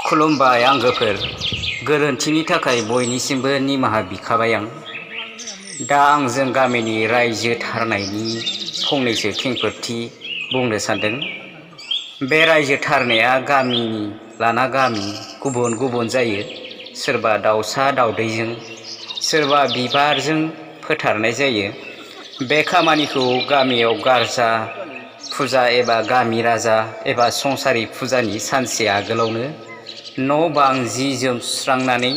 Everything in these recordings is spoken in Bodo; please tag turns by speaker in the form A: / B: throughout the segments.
A: खुलुमबाय आंगोफोर, गोरोन्थिनि थाखाय बयनिसिमबो निमाहा बिखाबाय आं। दा आंजों गामिनि रायजो थारनायनि फंनैसो खेंफोरथि बुंनो सानदों। बे रायजो थारनाया गामिनि लाना गामि गुबुन गुबुन जायो। सोरबा दाउसा दाउदैजों, सोरबा बिबारजों फोथारनाय जायो। बे खामानिखौ गामियाव गारजा फुजा एबा गामि राजा एबा संसारि फुजानि सानसे आगोलावनो न' बां जि जोम सुस्रांनानै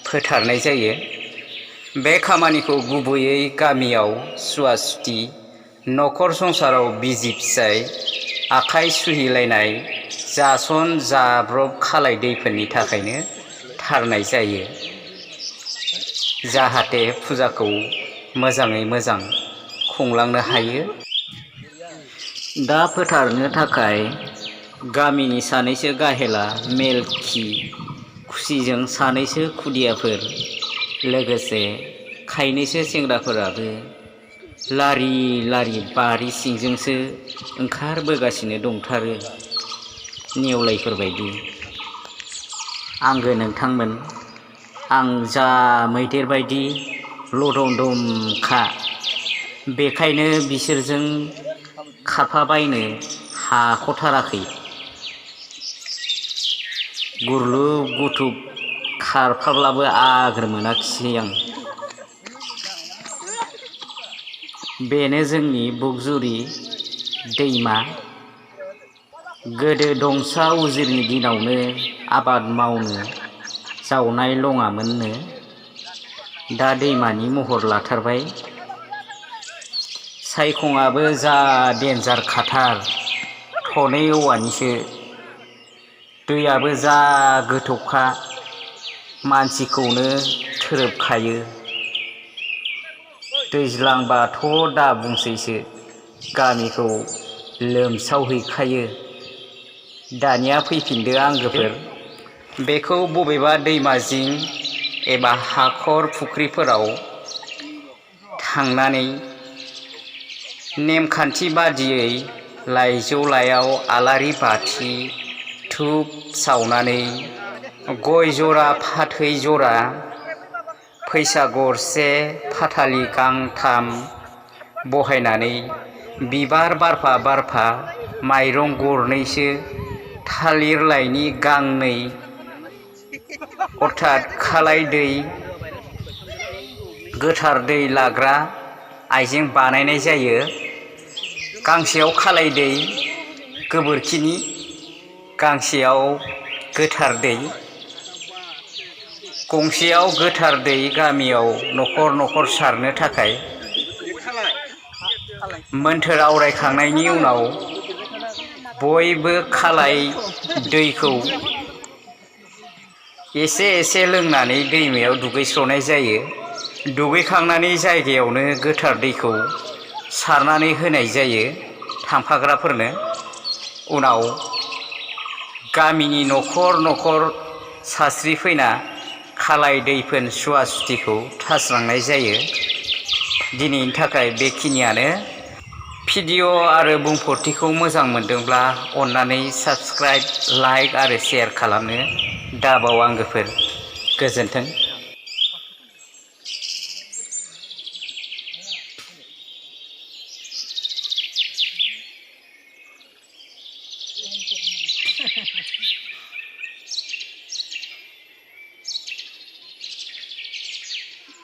A: फोथारनाय जायो। बे खामानिखौ गुबैयै गामियाव सुवा सुथि, न'खर संसाराव बिसि फिसाय आखाइ सुहिलायनाय, जासन जाब्रब खालाय दैफोननि थाखायनो थारनाय जायो। जाहाथे फुजाखौ मोजाङै मोजां खुंलांनो हायो। दा फोथारनो थाखाय गामिनि सानैसो गाहेला मेलखि खुसिजों सानैसो खुदियाफोर, लोगोसे खायनैसो सेंग्राफोराबो लारि लारि बारि सिंजोंसो ओंखारबोगासिनो दंथारो नेवलायफोरबायदि। आंगो नोंथांमोन, आं जा मैदेर बायदि लदमदमखा, बेखायनो बिसोरजों खारफाबायनो हाख'थाराखै। गुरलुब गुथुब खारफाब्लाबो आगोर मोनाखिसै आं। बेनो जोंनि बुगजुरि दैमा। गोदो दंसा उजिरनि दिनावनो आबाद मावनो जावनाय लङामोननो, दा दैमानि महर लाथारबाय। सायखङाबो जा देन्जार खाथार, थनै औवानिसो। दैयाबो जा गोथौखा, मानसिखौनो थोरोबखायो। दैज्लांबाथ' दा बुंसैसो, गामिखौ लोमसावहैखायो। दानिया फैफिनदो आंगोफोर, बेखौ बबेबा दैमा जिं एबा हाखर फुख्रिफोराव थांनानै नेमखान्थि बादियै लाइजौ लाइयाव आलारि बाथि धुप सावनानै गय जरा फाथै जरा, फैसा गरसे फाथालि गांथाम बहायनानै बिबार बारफा बारफा माइरं गरनैसो, थालिर लाइनि गांनै अर्थात खालाय दै गोथार दै लाग्रा आइजें बानायनाय जायो। गांसेयाव खालाय दै गोबोरखिनि, गांसेयाव गोथार दै। गंसेयाव गोथार दै गामियाव न'खर न'खर सारनो थाखाय। मोन्थोर आवरायखांनायनि उनाव बयबो खालाय दैखौ एसे एसे लोंनानै दैमायाव दुगैस्र'नाय जायो। दुगैखांनानै जायगायावनो गोथार दैखौ सारनानै होनाय जायो थांफाग्राफोरनो। उनाव गामिनि न'खर न'खर सास्रिफैना खालाय दैफोन सुवा सुथिखौ थास्रांनाय जायो। दिनैनि थाखाय बेखिनियानो। भिडिअ' आरो बुंफोरथिखौ मोजां मोनदोंब्ला अन्नानै साबस्क्राइब, लाइक आरो शेयार खालामनो दाबाव आंगोफोर। गोजोन्थों।